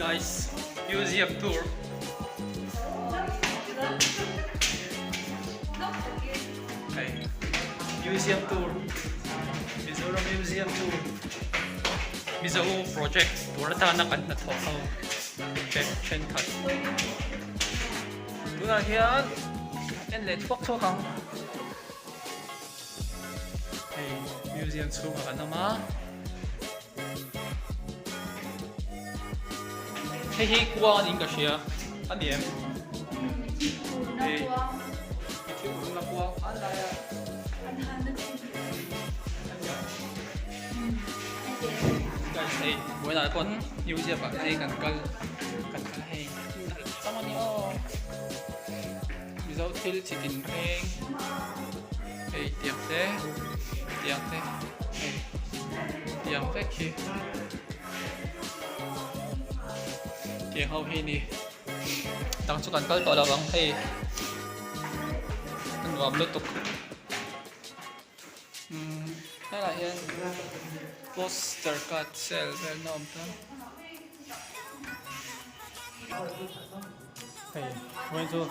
Guys, museum tour. Hei, museum tour. Mizoram museum tour. Mizo project tur atana kan hnathawh ho te thenkhat. Tunah hian en leh thuak thuak ang. Hei, museum chhungah kan awm a. Hei hi kuang a niin ka hria a ni em? Hei i thil urna kuang a lai a. Guys hei vawiinah pawn museum ah hei kan kal kan kal hei nalh tam a ni aw Mizo thil chi tin reng hei tiang te tiang te hei tiang vek hi tiang ho hi ni dang chu kan kal tawh lo ang hei a nuam lutuk umm helaiah hian poster card sale vel na awm ta. Hei vawiin chu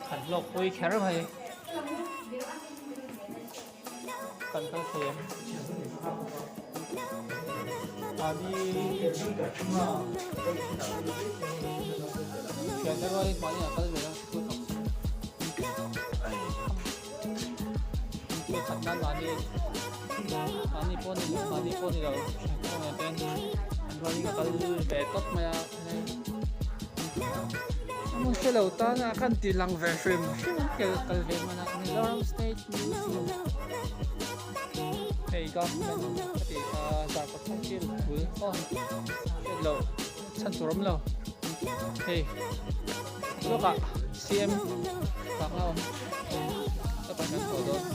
kan hlawk pui kher mai kan kal thei em mahni thiante rualin mahni ah kal ve a khat nan mahni mahni pawh ni mahni pawh ni lo thiante nen an rualin ka kal ve tawp mai a. Hmun hre lo tan a kan ti lang ve hrim hrim a kel kal ve hman a Mizoram State Museum hei government a tih kha zarkawt thil bul aw hriat loh chhan tur awm lo hei lawkah CM vang a awm ka pan kan chho dawn.